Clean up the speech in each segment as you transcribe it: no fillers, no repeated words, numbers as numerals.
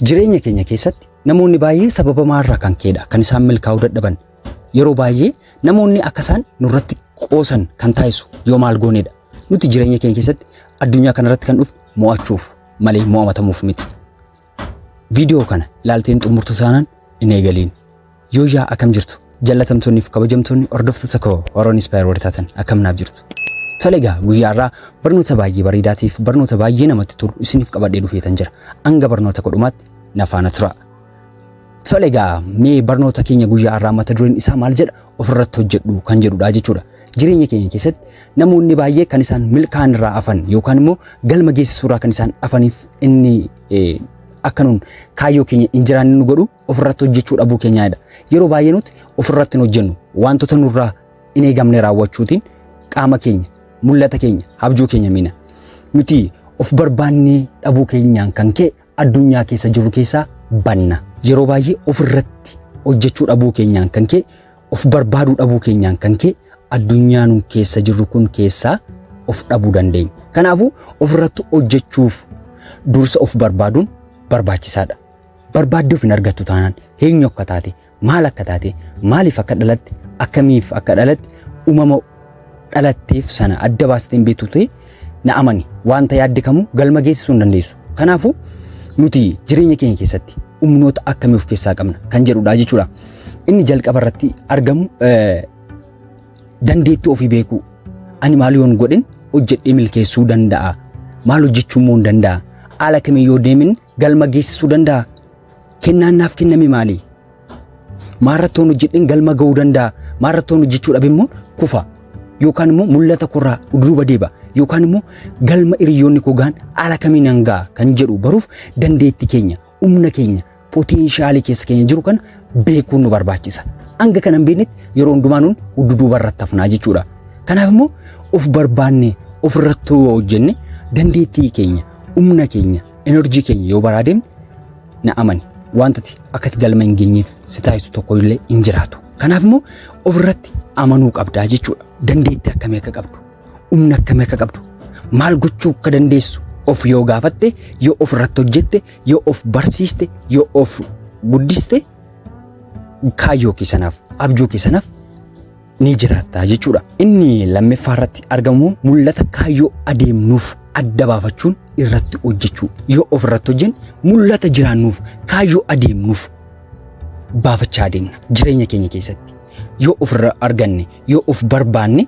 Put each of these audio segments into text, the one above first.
Jireenya keenya keessatti namoonni baay'ee sababa maalirraa kan ka'edha kan isaan milkaa'uu dadhaban. Yeroo baay'ee namoonni akka isaan nurratti qoosan kan taasisu yoo maal goonedha. Nuti jireenya keenya keessatti addunyaa kanarratti kan dhufne mo'achuuf malee mo'amatamuuf miti. Viidiyoo kana ilaalteen xumurtu taanaan hin eegaliin. Yoo yaa akkam jirtu jallatamtoonni fi kabajamtoonni hordoftoota koo Oroon Inspire warri taatan akkam naaf jirtu. Tole egaa guyyaa irraa barnoota baay'ee bareedaatiif barnoota baay'ee namatti tolu isiniif qabadhee dhufeetan jira. Hanga barnoota kodhumaatti na faana tura. Tole egaa mee barnoota keenya guyyaa irraa mata dureen isaa maal jedha ofirratti hojjedhu kan jedhudha jechuudha. Jireenya keenya keessatti namoonni baay'ee kan isaan milkaa'an irraa hafan yookaan immoo galma geessisuu irraa kan isaan hafaniif inni akka nun kaayyoo keenya hin jiraanne nu godhu ofirratti hojjechuu dhabuu keenyaadha. Yeroo baay'ee nuti ofirratti hin hojjennu wantoota nurraa hin eegamne raawwachuutiin qaama keenya, mul'ata keenya, abjuu keenya miina. Nuti of barbaannee dhabuu keenyaan kan ka'e addunyaa keessa jirru keessaa banna. Yeroo baay'ee ofirratti hojjechuu dhabuu keenyaan kan ka'e, of barbaaduu dhabuu keenyaan kan ka'e addunyaa nun keessa jirru kun keessaa of dhabuu dandeenya. Kanaafuu ofirratti hojjechuuf dursa of barbaaduun barbaachisaadha. Barbaaddee of hin argattu taanaan eenyu akka taate, maal akka taate, maaliif akka dhalatte, akkamiif akka dhalatte, uumama dhalatteef sana adda baastee hin beektu ta'e na amani. Wanta yaadde kamuu galma geessisuu hin dandeessu. Kanaafuu nuti jireenya keenya keessatti humnoota akkamii of keessaa qabna kan jedhudha jechuudha. Inni jalqaba irratti argamu dandeettii ofii beekuu. Ani maal yoon godhin hojjedhee milkeessuu danda'a. Maal hojjechuu immoo hin danda'a. Haala kamiin yoo deemin galma geessisuu danda'a. Kennaan naaf kenname maali? Maarratti yoon hojjedheen galma ga'uu danda'a. Maarratti yoon hojjechuu dhabe immoo kufa. Yookaan immoo mul'ata korraa duuba deeba. Yookaan immoo galma hiriyoonni koo ga'an haala kamiin nan ga'a kan jedhu baruuf dandeettii keenya, humna keenya, poteenshaalii keessa keenya jiru kana beekuun nu barbaachisa. Hanga kana hin beeknetti yeroo hundumaa nuun duuba irratti hafnaa jechuudha. Kanaaf immoo of barbaanne ofirratti yoo hojjenne dandeettii keenya, humna keenya, enerjii keenya yoo baraa deemne na amani wantati akkati galma hin geenyeef si taasisu tokko illee hin jiraatu. Kanaaf immoo ofirratti amanuu qabdaa jechuudha. Dandeettii akkamii akka qabdu, humna akkamii akka qabdu, maal gochuu akka dandeessu of yoo gaafatte, yoo ofirratti hojjette, yoo of barsiiste, yoo of guddiste kaayyoo kee sanaaf, abjuu kee sanaaf ni jiraatta jechuudha. Inni lammaffaa irratti argamu mul'ata kaayyoo adeemnuuf adda baafachuun irratti hojjechuu. Yoo of irratti hojjenne mul'ata jiraannuuf kaayyoo adeemnuuf baafachaa adeemna jireenya keenya keessatti. Yoo ofirra arganne, yoo of barbaanne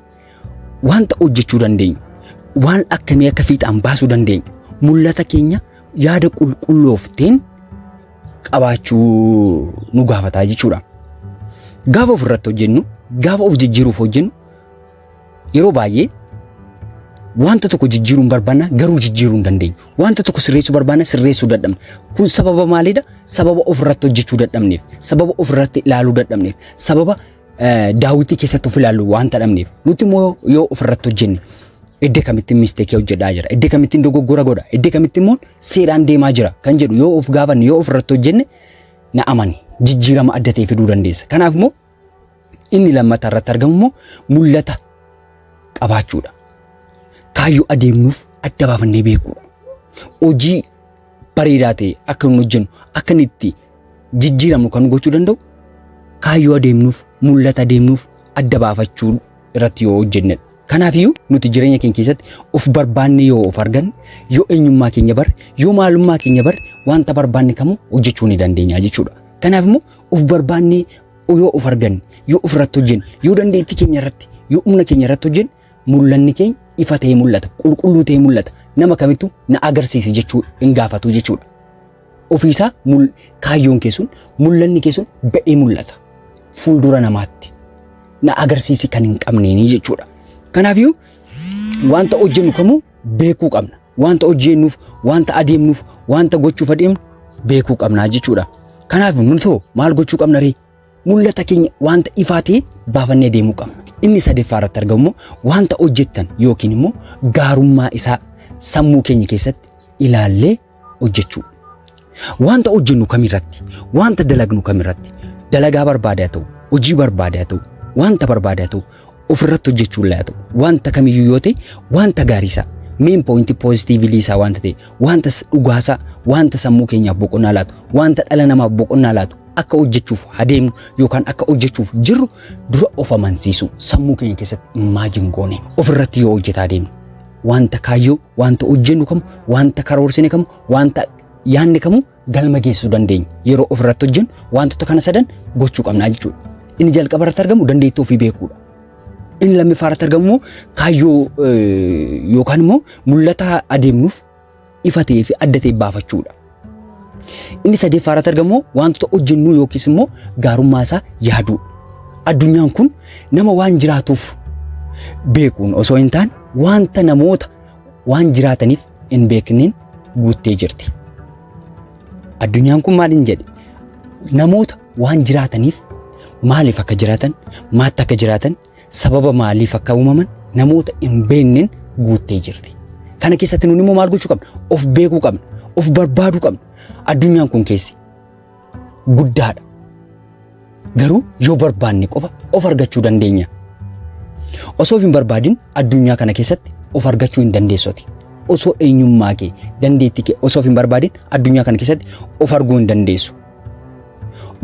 wanta hojjechuu dandeenyu, waan akkamii akka fiixaan baasuu dandeenyu, mul'ata keenya yaada qulqulloofteen qabaachuu nu gaafataa jechuudha. Gaafa ofirratti hojjennu, gaafa of jijjiiruuf hojjennu yeroo baay'ee wanta tokko jijjiiruun barbaanna garuu jijjiiruu hin dandeenyu. Wanta tokko sirreessuu barbaanna sirreessuu dadhabna. Kun sababa maalidha? Sababa ofirratti hojjechuu dadhabneef, sababa ofirratti ilaaluu dadhabneef, sababa daawwitii keessatti of ilaallu wanta dhabneef. Nuti immoo yoo ofirratti hojjenne iddoo kamittiin misteekii hojjedhaa jira, iddoo kamittiin dogoggora godha, iddoo kamitti immoo seeraan deemaa jira kan jedhu yoo of gaafanne, yoo ofirratti hojjenne na amani jijjiirama adda ta'e fiduu dandeessa. Kanaaf immoo inni lammataa irratti argamu immoo mul'ata qabaachuudha. Kaayyoo adeemnuuf adda baafannee beekuudha. Hojii bareedaa ta'e akka nu hojjennu, akka inni itti jijjiiramnu kan gochuu danda'u kaayyoo adeemnuuf, mul'ata adeemnuuf adda baafachuu irratti yoo hojjennedha. Kanaafiyyuu nuti jireenya keenya keessatti of barbaanne yoo of arganne, yoo eenyummaa keenya barre, yoo maalummaa keenya barre wanta barbaanne kamuu hojjechuu ni dandeenya jechuudha. Kanaaf immoo of barbaannee yoo of arganne, yoo of irratti hojjenne, yoo dandeettii keenya irratti, yoo humna keenya irratti hojjenne mul'anni keenya ifa ta'ee mul'ata, qulqulluu ta'ee mul'ata. Nama kamittuu na agarsiisi jechuu hin gaafatu jechuudha. Ofiisaa kaayyoon kee sun, mul'anni kee sun ba'ee mul'ata. Fuuldura namaatti na agarsiisi kan hin qabneeni jechuudha. Kanaafiyyuu wanta hojjennu kamuu beekuu qabna. Wanta hojjennuuf, wanta adeemnuuf, wanta gochuuf adeemnu beekuu qabna jechuudha. Kanaaf nutoo maal gochuu qabna ree? Mul'ata keenya wanta ifaa ta'e baafannee deemuu qabna. Inni sadaffaa irratti argamu immoo wanta hojjettan yookiin immoo gaarummaa isaa sammuu keenya keessatti ilaallee hojjechuu. Wanta hojjennu kamirratti, wanta dalagnu kamirratti, dalagaa barbaade haa ta'u, hojii barbaade haa ta'u, wanta barbaade haa ta'u, ofirratti hojjechuu illee haa ta'u, wanta kamiyyuu yoo ta'e wanta gaarii isaa Main point positively isaa wanta ta'e, wanta dhugaasaa, wanta sammuu keenyaaf boqonnaa laatu, wanta dhala namaaf boqonnaa laatu akka hojjechuuf adeemnu yookaan akka hojjechuuf jirru dura of amansiisu, sammuu keenya keessatti imagine goone ofirratti yoo hojjetaa adeemnu, wanta kaayyoo, wanta hojjennu kamu, wanta karoorsine kamu, wanta yaadne kamu galma geessisuu dandeenya. Yeroo ofirratti hojjennu wantoota kana sadan gochuu qabnaa jechuudha. Inni jalqaba irratti argamu dandeettii ofii beekuudha. Inni lammaffaa irratti argamu immoo kaayyoo yookaan immoo mul'ata adeemnuuf ifa ta'ee fi adda ta'e baafachuudha. Inni sadaffaa irratti argamu wantoota hojjennu yookiis immoo gaarummaa isaa yaaduudha. Addunyaan kun nama waan jiraatuuf beekuun osoo hin taane, wanta namoota waan jiraataniif hin beekneen guuttee jirti. Addunyaan kun maal hin jedhe? Namoota waan jiraataniif, maaliif akka jiraatan, maatti akka jiraatan, sababa maaliif akka uumaman namoota hin beekneen guuttee jirti. Kana keessatti nuni immoo maal gochuu qabna? Of beekuu qabna. Of barbaaduu qabna. Addunyaan kun keessi guddaadha. Garuu yoo barbaanne qofa of argachuu dandeenya. Osoo of hin barbaadin addunyaa kana keessatti of argachuu hin dandeessoti. Osoo eenyummaa kee, dandeettii kee osoo of hin barbaadin addunyaa kana keessatti of arguu hin dandeessu.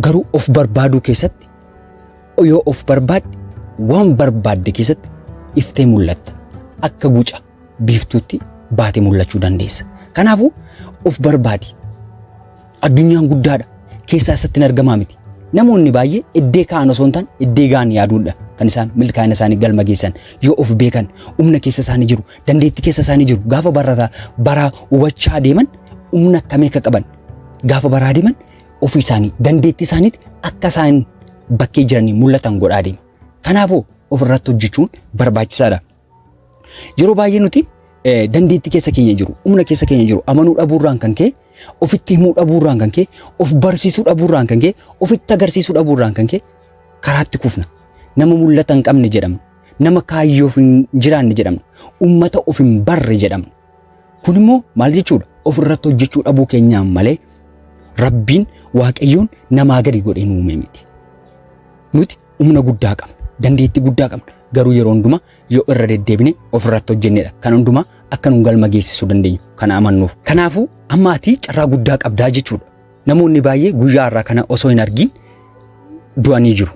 Garuu of barbaaduu keessatti yoo of barbaadde, waan barbaadde keessatti iftee mul'atta. Akka guca biiftuutti baatee mul'achuu dandeessa. Kanaafuu of barbaadi. Addunyaan guddaadha. Keessaa isatti hin argamaa miti. Namoonni baay'ee iddee ka'an osoo hin taane iddee ga'an yaaduudha kan isaan milkaa'ina isaanii galma geessan. Yoo of beekan, humna keessa isaanii jiru, dandeettii keessa isaanii jiru gaafa barataa baraa hubachaa deeman, humna akkamii akka qaban gaafa baraa deeman, ofii isaanii dandeettii isaaniitti akka isaan bakkee jiranii mul'atan godhaa deema. Kanaafuu ofirratti hojjechuun barbaachisaadha. Yeroo baay'ee nuti dandeettii keessa keenya jiru, humna keessa keenya jiru amanuu dhabuurraan kan ka'e, ofitti himuu dhabuurraan kan ka'e, of barsiisuu dhabuurraan kan ka'e, ofitti agarsiisuu dhabuurraan kan ka'e karaatti kufna. Nama mul'ata hin qabne jedhamna. Nama kaayyoof hin jiraanne jedhamna. Uummata of hin barre jedhamna. Kun immoo maal jechuudha? Ofirratti hojjechuu dhabuu keenyaan malee Rabbiin, Waaqayyoon namaa gadi godhee nu uume miti. Nuti humna guddaa qabna, dandeettii guddaa qabna. Garuu yeroo hundumaa yoo irra deddeebine ofirratti hojjennedha. Kan hundumaa akka nu galma geessisuu dandeenyu kana amannuuf. Kanaafuu amma ati carraa guddaa qabdaa jechuudha. Namoonni baay'ee guyyaa har'aa kana osoo hin argin du'anii jiru.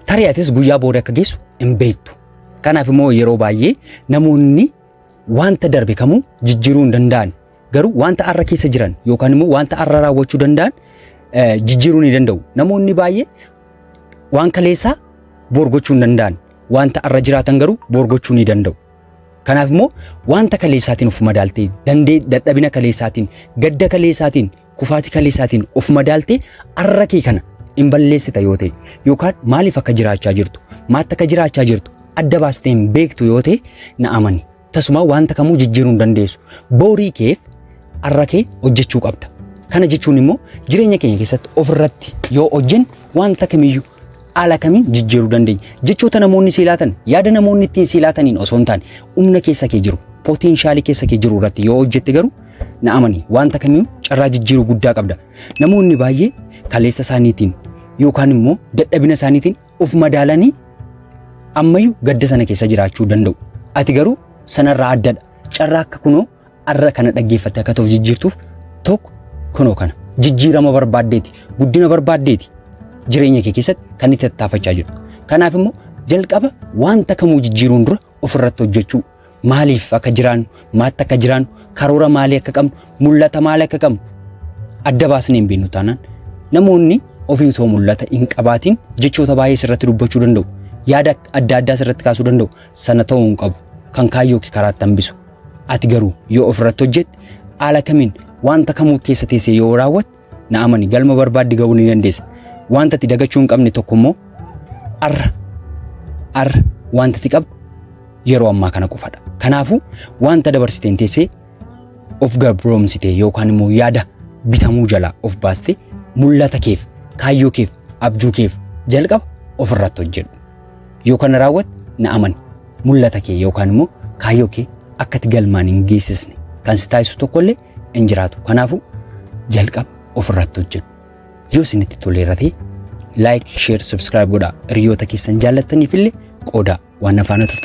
Tarii atis guyyaa booda akka geessu hin beektu. Kanaaf immoo yeroo baay'ee namoonni wanta darbe kamuu jijjiiruu hin danda'an. Garuu wanta har'a keessa jiran yookaan immoo wanta har'a raawwachuu danda'an jijjiiruu ni danda'u. Namoonni baay'ee waan kaleessaa boor gochuu hin danda'an. Wanta har'a jiraatan garuu boor gochuu ni danda'u. Kanaaf immoo wanta kaleessaatiin of madaaltee, dandee dadhabina kaleessaatiin, gadda kaleessaatiin, kufaatii kaleessaatiin of madaaltee har'a kee kana hin balleessita yoo ta'e, yookaan maaliif akka jiraachaa jirtu, maatti akka jiraachaa jirtu adda baastee hin beektu yoo ta'e, na amani. Tasuma wanta kamuu jijjiiruu hin dandeessu. Boorii keef har'a kee hojjechuu qabda. Kana jechuun immoo jireenya keenya keessatti ofirratti yoo hojjenne wanta kamiyyuu haala kamiin jijjiiruu dandeenya. Jechoota namoonni sii laatan, yaada namoonni ittiin sii laataniin osoo hin taane, humna keessa kee jiru, potential keessa kee jiru irratti yoo hojjette garuu, na amani, wanta kamiyyuu carraa jijjiiruu guddaa qabda. Namoonni baay'ee kaleessa isaaniitiin yookaan immoo dadhabina isaaniitiin of madaalanii ammayyuu gadda sana keessa jiraachuu danda'u. Ati garuu sanarraa addadha. Carraa akka kunoo har'a kana dhaggeeffatte akka ta'uuf jijjiirtuuf tokko kunoo kana. Jijjiirama barbaaddeeti, guddina barbaaddeeti jireenya kee keessatti kan itti tattaafachaa jirtu. Kanaaf immoo jalqaba wanta kamuu jijjiiruun dura ofirratti hojjechuu, maaliif akka jiraannu, maatti akka jiraannu, karoora maalii akka qabnu, mul'ata maalii akka qabnu adda baasnee hin beeknu taanaan, namoonni ofii osoo mul'ata hin qabaatiin jechoota baay'ee sirratti dubbachuu danda'u. Yaada adda addaa sirratti kaasuu danda'u. Sana ta'uu hin qabu. Kan kaayyoo kee karaatti hambisu. Ati garuu yoo ofirratti hojjette, haala kamiin wanta kamuu keessa teessee yoo raawwatte, na amani, galma barbaadde ga'uu ni dandeessa. Wanta ati dagachuu hin qabne tokko immoo arra arra wanta ati qabdu yeroo ammaa kana qofadha. Kanaafuu wanta dabarsiteen teessee of gabroomsite yookaan immoo yaada bitamuu jalaa of baaste, mul'ata keef, kaayyoo keef, abjuu keef jalqaba ofirratti hojjedhu. Yoo kana raawwatte, na amani, mul'ata kee yookaan immoo kaayyoo kee akka ati galmaan hin geessisne kan si taasisu tokkollee hin jiraatu. Kanaafuu jalqaba ofirratti hojjedhu. Yoo isinitti toleera ta'e like, share, subscribe godhaa. Hiriyoota keessan jaallattaniif illee qoodaa. Waan afaana turtan.